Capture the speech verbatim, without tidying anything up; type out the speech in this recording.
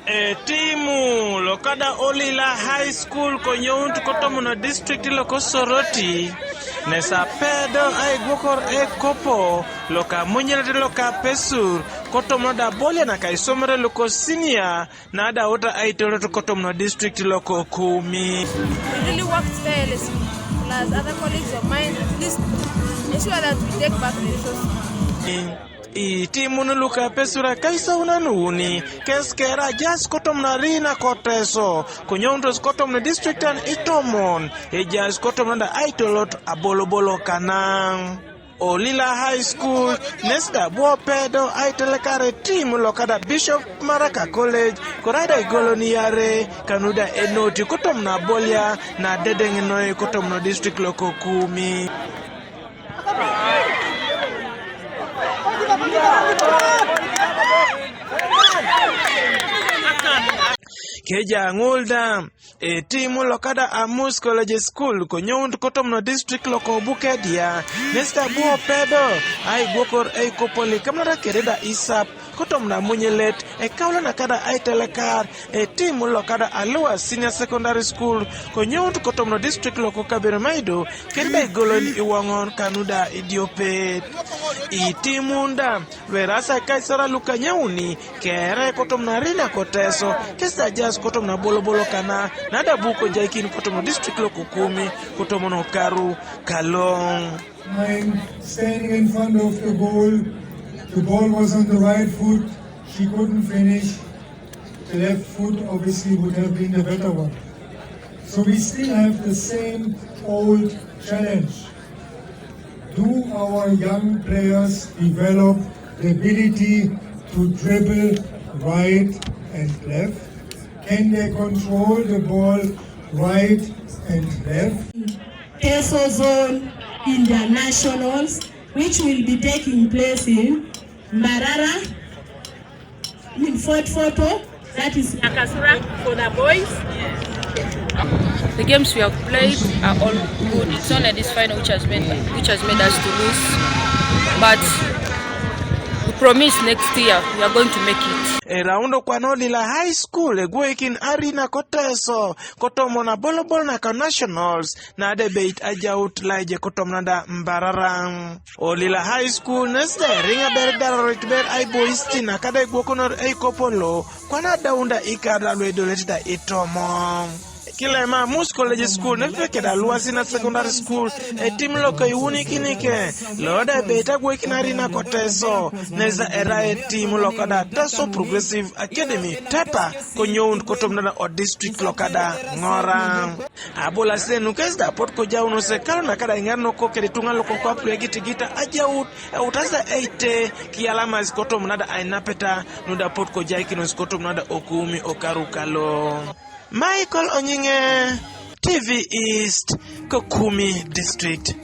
Etimu lo kada Olila High School ko nyount ko tomono district lo ko Soroti, nesa pedo ai gwokor e kopo lo ka munyelete lo ka pesur ko tomono da bolia na ka isomero lo ko senior, na da uta ai tolot ko tomono district lo ko Kumi. We really worked tirelessly, plus other colleagues of mine, at least ensure that we take back the trophy. Itimu nu luka pesura kaisa unanu uni, kes kera jas kotom na rina koteso, kunyontos kotom na district an itomon, e jas kotom na da aitolot abolobolo kana. Olila High School, nesda buo pedo aitelekare timu lokada Bishop Maraka College, korada igoloni yare, kanuda enoti kotom na bolia, na dedengenoi kotom na district lo ko Kumi. Keja ngulda, etimu lokada Amus College School, ko nyount kotom no district lo ko Bukedea, nesta buo pedo, ai gwokor ei kopoli kamnata kereda isap, kotom na munyelet, e kaula na kada ai telekar, etimu lokada Alua Senior Secondary School, ko nyount kotom no district lo ko Kaberamaido, kereda igolon iwongon kanuda idiopet. Itimunda, Verasa Kaisara Lukanyauni, kere kotom na rina koteso, kesa jas kotom na bolobolo kana, nada buko jaikin kotom na district lo ko Kumi, kotom no karu kalong. Line standing in front of the goal. The ball was on the right foot. She couldn't finish. The left foot obviously would have been the better one. So we still have the same old challenge. Do our young players develop the ability to dribble right and left? Can they control the ball right and left? Teso Zone Internationals, which will be taking place in Mbarara, in Fort Portal, that is Nakasura for the boys. The games we have played are all good. It's only this final which has made which has made us to lose. But we promise next year we are going to make it. E raundo kwa Olila High School, e gwekin arina koteso, kotomo na bolobol na ka nationals, na de beit ajaut laije kotom na da Mbarara. Olila High School, nesde ringa ber dararit ber ai boisti na kada igwokonor ei kopolo, kwana daunda ikada lwedolet da itomo. Kile ma Amus College School ne fekeda Alua Senior Secondary School, etim lo ko iwuni kinike, loda beta gwe kinari na koteso, neza era etim lo kada Teso Progressive Academy, TEPA, ko nyount kotom na o district lo kada Ngora. Abola senu kes da pot ko jauno se kalo na kada ingar no ko kere tunga lo ko kwa pule giti gita ajaut, e utasa eite, ki alamas kotom na da ainapeta, nu da pot ko jai kinos kotom na da o Kumi o karu kalo. Michael Onyinge, T V East, ko Kumi District.